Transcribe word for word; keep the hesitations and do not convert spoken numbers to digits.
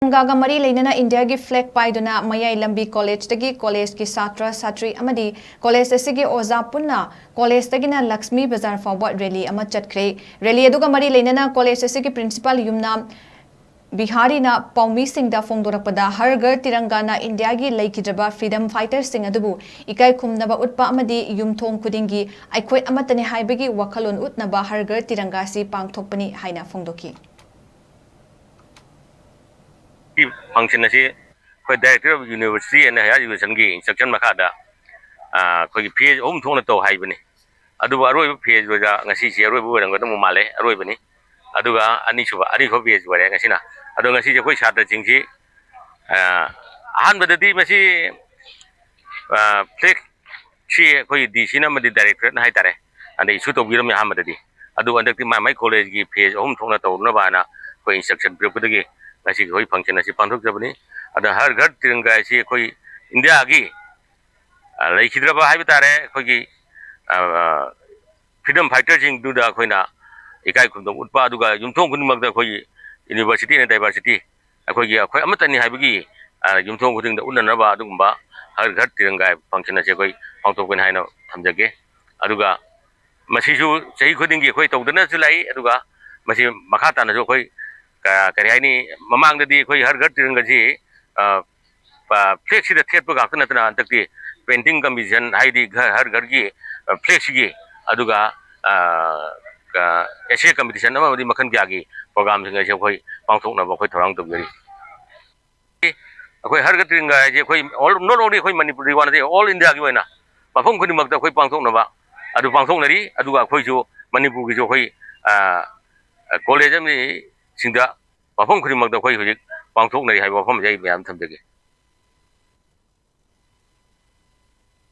ꯇꯤꯔꯪꯒꯥꯒ ꯃꯔꯤ ꯂꯩꯅꯅ ꯏꯟꯗꯤꯌꯥꯒꯤ ꯐ꯭ꯂꯦꯒ ꯄꯥꯏꯗꯨꯅ ꯃꯌꯥꯏ ꯂꯝꯕꯤ ꯀꯣꯂꯦꯖꯇꯒꯤ ꯀꯣꯂꯦꯖꯀꯤ ꯁꯥꯇ꯭ꯔ, ꯁꯥꯇ꯭ꯔꯤ ꯑꯃꯗꯤ ꯀꯣꯂꯦꯖ ꯑꯁꯤꯒꯤ ꯑꯣꯖꯥ ꯄꯨꯟꯅ ꯀꯣꯂꯦꯖꯇꯒꯤꯅ ꯂꯛꯁꯃꯤ ꯕꯖꯥꯔ ꯐꯥꯎꯕ ꯔꯦꯂꯤ ꯑꯃ ꯆꯠꯈ꯭ꯔꯦ꯫ ꯔꯦꯂꯤ ꯑꯗꯨꯒ ꯃꯔꯤ ꯂꯩꯅꯅ ꯀꯣꯂꯦꯖ ꯑꯁꯤꯒꯤ ꯄ꯭ꯔꯤꯟꯁꯤꯄꯥꯜ ꯌꯨꯝꯅꯥꯝ ꯕꯤꯍꯥꯔꯤꯅ ꯄꯥꯎꯃꯤꯁꯤꯡꯗ ꯐꯣꯡꯗꯣꯔꯛꯄꯗ, ꯍꯔ ꯘꯔ ꯇꯤꯔꯪꯒꯥꯅ ꯏꯟꯗꯤꯌꯥꯒꯤ ꯂꯩꯈꯤꯗ꯭ꯔꯕ ꯐ꯭ꯔꯤꯗꯝ ꯐꯥꯏꯇꯔꯁꯤꯡ ꯑꯗꯨꯕꯨ ꯏꯀꯥꯏ ꯈꯨꯝꯅꯕ ꯎꯠꯄ ꯑꯃꯗꯤ ꯌꯨꯝꯊꯣꯡ ꯈꯨꯗꯤꯡꯒꯤ ꯑꯩꯈꯣꯏ ꯑꯃꯠꯇꯅꯤ ꯍꯥꯏꯕꯒꯤ ꯋꯥꯈꯜꯂꯣꯟ ꯎꯠꯅꯕ ꯍꯔ ꯘꯔ ꯇꯤꯔꯪꯒꯥ ꯑꯁꯤ ꯄꯥꯡꯊꯣꯛꯄꯅꯤ ꯍꯥꯏꯅ ꯐꯣꯡꯗꯣꯛꯈꯤ꯫ ꯐꯪꯁꯟ ꯑꯁꯤ ꯑꯩꯈꯣꯏ Director of University and Higher Educationꯒꯤ instruction ꯃꯈꯥꯗ, ꯑ, ꯑꯩꯈꯣꯏꯒꯤ phase ꯑꯍꯨꯝ ꯊꯣꯛꯅ ꯇꯧ ꯍꯥꯏꯕꯅꯤ꯫ ꯑꯗꯨꯕꯨ ꯑꯔꯣꯏꯕ phase ꯑꯣꯏꯅ ꯉꯁꯤꯁꯤ ꯑꯔꯣꯏꯕ ꯑꯣꯏꯔꯝꯒꯗꯧꯕ ꯃꯥꯜꯂꯦ, ꯑꯔꯣꯏꯕꯅꯤ꯫ ꯑꯗꯨꯒ ꯑꯅꯤꯁꯨꯕ, ꯑꯅꯤꯁꯨꯕ phase ꯑꯣꯏꯔꯦ ꯉꯁꯤꯅ꯫ ꯑꯗꯣ ꯉꯁꯤꯁꯦ ꯑꯩꯈꯣꯏ ꯁꯥꯇ꯭ꯔꯁꯤꯡꯁꯤ, ꯑ, ꯑꯍꯥꯟꯕꯗꯗꯤ ꯃꯁꯤ, ꯑ, flag ꯁꯤ ꯑꯩꯈꯣꯏ D Cꯅ ꯑꯃꯗꯤ Directorateꯅ ꯍꯥꯏꯇꯥꯔꯦ, ꯑꯗ issue ꯇꯧꯕꯤꯔꯝꯃꯦ ꯑꯍꯥꯟꯕꯗꯗꯤ꯫ ꯑꯗꯨ ꯍꯟꯗꯛꯇꯤ ꯃꯥꯏ ꯃꯥꯏ collegeꯒꯤ phase ꯑꯍꯨꯝ ꯊꯣꯛꯅ ꯇꯧꯅꯕ ꯍꯥꯏꯅ ꯑꯩꯈꯣꯏ instruction ꯄꯤꯔꯛꯄꯗꯒꯤ ꯉꯁꯤꯒꯤ ꯑꯩꯈꯣꯏ function ꯑꯁꯤ ꯄꯥꯡꯊꯣꯛꯆꯕꯅꯤ꯫ ꯑꯗ ꯍꯔ ꯘꯔ ꯇꯤꯔꯪꯒꯥ ꯑꯁꯤ ꯑꯩꯈꯣꯏ ꯏꯟꯗꯤꯌꯥꯒꯤ, ꯑ, ꯂꯩꯈꯤꯗ꯭ꯔꯕ ꯍꯥꯏꯕ ꯇꯥꯔꯦ, ꯑꯩꯈꯣꯏꯒꯤ, ꯑ, freedom fighterꯁꯤꯡꯗꯨꯗ ꯑꯩꯈꯣꯏꯅ ꯏꯀꯥꯏ ꯈꯨꯝꯅꯕ ꯎꯠꯄ, ꯑꯗꯨꯒ ꯌꯨꯝꯊꯣꯡ ꯈꯨꯗꯤꯡꯃꯛꯇ ꯑꯩꯈꯣꯏꯒꯤ University and Diversity, ꯑꯩꯈꯣꯏꯒꯤ, ꯑꯩꯈꯣꯏ ꯑꯃꯠꯇꯅꯤ ꯍꯥꯏꯕꯒꯤ, ꯑ, ꯌꯨꯝꯊꯣꯡ ꯈꯨꯗꯤꯡꯗ ꯎꯠꯅꯅꯕ ꯑꯗꯨꯒꯨꯝꯕ ꯍꯔ ꯘꯔ ꯇꯤꯔꯪꯒꯥ function ꯑꯁꯤ ꯑꯩꯈꯣꯏ ꯄꯥꯡꯊꯣꯛꯀꯅꯤ ꯍꯥꯏꯅ ꯊꯝꯖꯒꯦ꯫ ꯑꯗꯨꯒ ꯃꯁꯤꯁꯨ ꯆꯍꯤ ꯈꯨꯗꯤꯡꯒꯤ ꯑꯩꯈꯣꯏ ꯇꯧꯗꯨꯅꯁꯨ ꯂꯥꯛꯏ꯫ ꯑꯗꯨꯒ ꯃꯁꯤ ꯃꯈꯥ ꯇꯥꯅꯁꯨ ꯑꯩꯈꯣꯏ, ꯀ-, ꯀꯔꯤ ꯍꯥꯏꯅꯤ, ꯃꯃꯥꯡꯗꯗꯤ ꯑꯩꯈꯣꯏ ꯍꯔ ꯘꯔ ꯇꯤꯔꯪꯒꯥꯁꯤ, ꯑ, ꯑ, flagꯁꯤꯗ ꯊꯦꯠꯄ ꯉꯥꯛꯇ ꯅꯠꯇꯅ ꯍꯟꯗꯛꯇꯤ painting competition, ꯍꯥꯏꯗꯤ ꯘꯔ, ꯍꯔ ꯘꯔꯒꯤ, ꯑ, flagꯁꯤꯒꯤ, ꯑꯗꯨꯒ, ꯑ, ꯑ, essay competition ꯑꯃꯗꯤ ꯃꯈꯜ ꯀꯌꯥꯒꯤ programꯁꯤꯡ ꯑꯁꯤ ꯑꯩꯈꯣꯏ ꯄꯥꯡꯊꯣꯛꯅꯕ ꯑꯩꯈꯣꯏ ꯊꯧꯔꯥꯡ ꯇꯧꯖꯔꯤ꯫ ꯑꯩꯈꯣꯏ ꯍꯔ ꯘꯔ ꯇꯤꯔꯪꯒꯥ ꯍꯥꯏꯁꯦ ꯑꯩꯈꯣꯏ all, not only ꯑꯩꯈꯣꯏ ꯃꯅꯤꯄꯨꯔꯒꯤ ꯋꯥ ꯅꯠꯇꯦ, all Indiaꯒꯤ ꯑꯣꯏꯅ ꯃꯐꯝ ꯈꯨꯗꯤꯡꯃꯛꯇ ꯑꯩꯈꯣꯏ ꯄꯥꯡꯊꯣꯛꯅꯕ ꯑꯗꯨ ꯄꯥꯡꯊꯣꯛꯅꯔꯤ꯫ ꯑꯗꯨꯒ ꯑꯩꯈꯣꯏꯁꯨ ꯃꯅꯤꯄꯨꯔꯒꯤꯁꯨ ꯑꯩꯈꯣꯏ, ꯑ, ꯑ, college ꯑꯃꯗꯤ ꯁꯤꯡꯗ ꯃꯐꯝ ꯈꯨꯗꯤꯡꯃꯛꯇ ꯑꯩꯈꯣꯏ ꯍꯧꯖꯤꯛ ꯄꯥꯡꯊꯣꯛꯅꯔꯤ ꯍꯥꯏꯕ ꯋꯥꯐꯝꯁꯦ ꯑꯩ ꯃꯌꯥꯝ ꯊꯝꯖꯒꯦ꯫